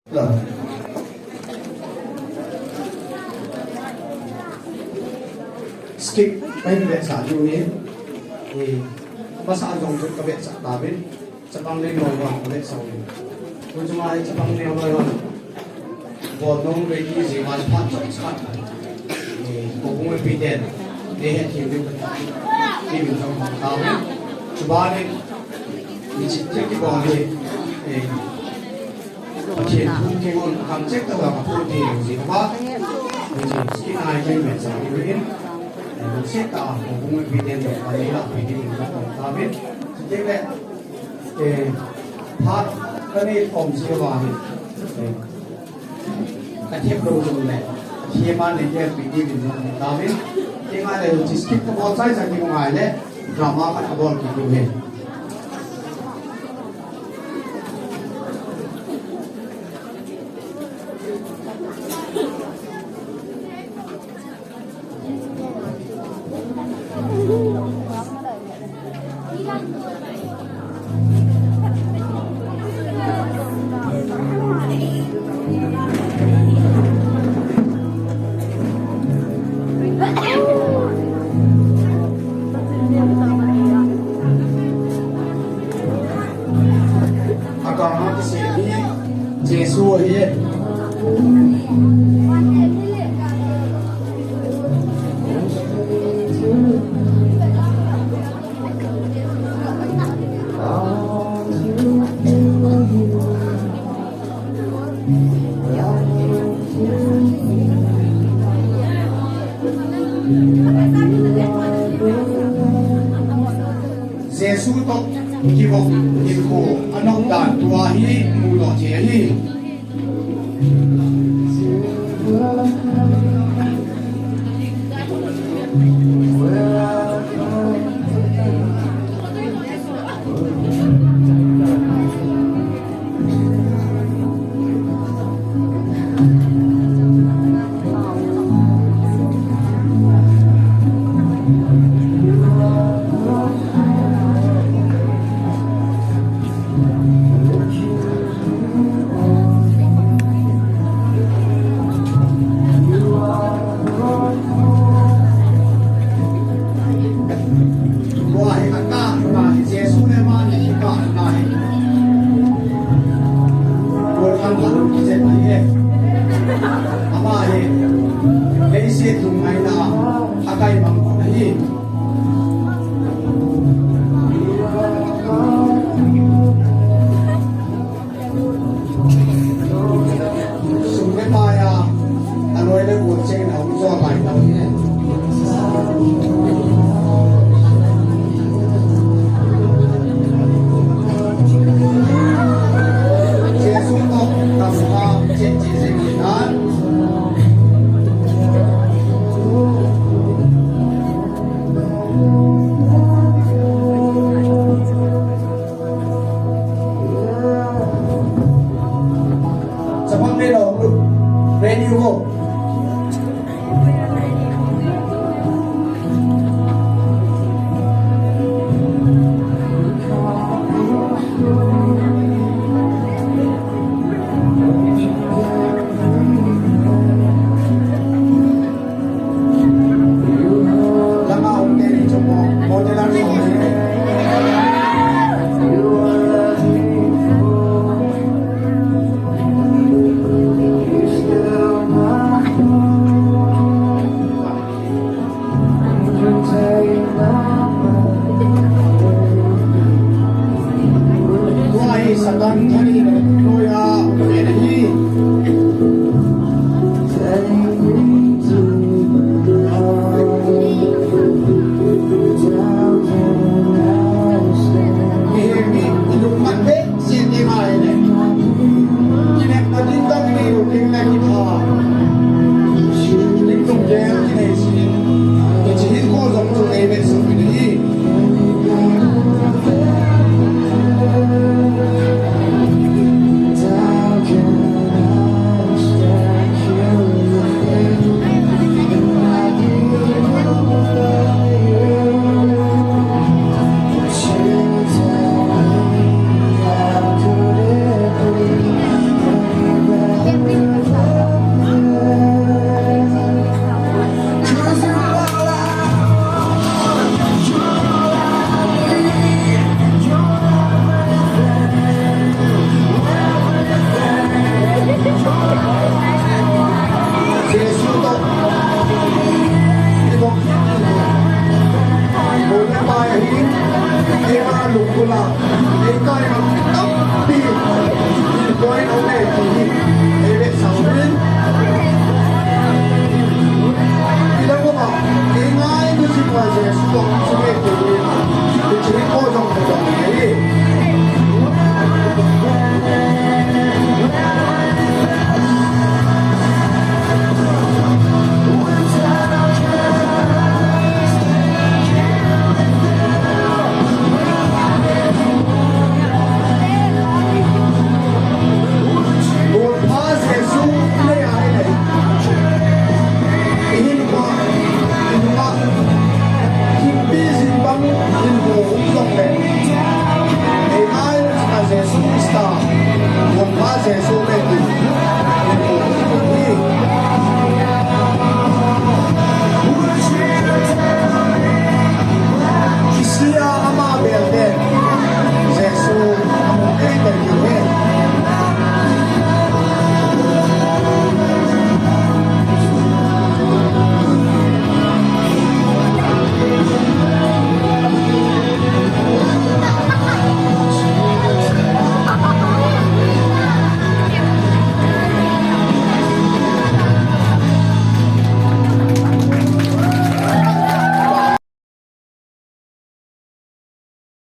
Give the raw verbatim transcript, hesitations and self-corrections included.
Skit kahin vetsah diu ahi. Eh, masa a jong chu kavetsah tauvin. Chapang Lengloi hon kavetsah uvin. Tuchunga hi Chapang Lengloi hon bol nung ready jing a phat chomkhat, eh, houbung mipiten neihethem diu kati, ti min jong hong tauvin. Chubanin hiche kibol hi, eh, Pathen thu kigon kamcheng tah a kaphon thei lou jeh uva, hiche skit a hi kahin vetsah diu ahin, eh, lungset tah a houbung mipiten jong kanei lahpeh diu min jong hong tauvin. Chuteng le, eh, phat kanei khom jeh uva hi, eh, kathem lou jongle, athem a neigelpeh diuvin jong hong tauvin. Chuteng le hiche skit kabol chai chai ding u ahile, drama khat kabol kit diu ahi. Akang a kisei hi Jesu ahi. Jesu toh kivop hinkho anop dan tua hi mudoh thei ahi. Tua hi ka kah na hi, Jesu le amani hi kah na hi. Tua kan kan kijen na hi. Ama hi leiset lung ngaina a kaimang kon ahi. Sum le pai a, aloi le gol cheng a hung jo lai tau hi. Jesu toh tamtah chen che jeng in a. Chapang Lengloi, ready, go. Jesu tong chu nge te ni.